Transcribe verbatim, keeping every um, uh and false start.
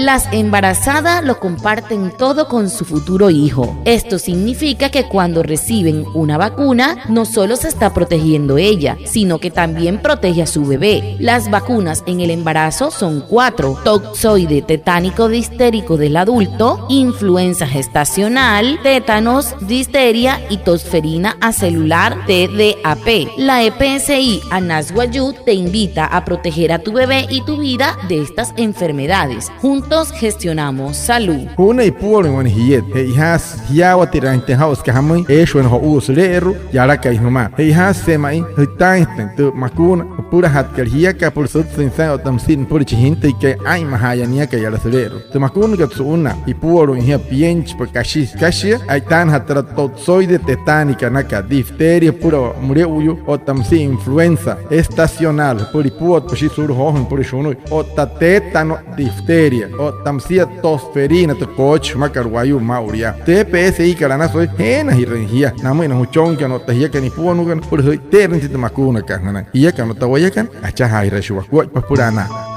Las embarazadas lo comparten todo con su futuro hijo. Esto significa que cuando reciben una vacuna, no solo se está protegiendo ella, sino que también protege a su bebé. Las vacunas en el embarazo son cuatro: toxoide tetánico difterico del adulto, influenza gestacional, tétanos, difteria y tosferina acelular, T D A P. La E P S I Anas Wayuu te invita a proteger a tu bebé y tu vida de estas enfermedades. Juntos gestionamos salud. Ju'una ipuoluin wane jiet, che'ojaasü jiyaawatiraainjatüin jaa'u süka jamüin, eesü wane jo'uu süle'eru'u yalakai jümaa. Che'ojaasüse ma'i jütaainjatüin tü makuuna jüpülajatkat jiakana süpüla sütsüin saa'in otta müsia nüpüla chi jintüikai aa'inmaja'aya niakai yala süle'eru'u. Tü makuunakat su'unnaa ipuoluin jia pienchipa kashi, kashia a'itaanajatü türa toxoide tetánica naka, difteria jüpüla müle'uyuu otta müsia influenza estacional jüpüla ipuotpa shia sulu'u joojüin nüpüla shunu'ui, otta tétano difteria otta müsia tosferina, tü koochi jümakat wayuu maa'ulu yaa. Tü E P S I-kat Anas Wayuu jeenajirüin jia namüin na jüchonkai otta jiakana ipuonuukana süpüla jü'ite'erüinjatüin tü makuunakat jünain. Jiakana otta wayakana, achajaajiraashii wakuaippa süpüla anaa.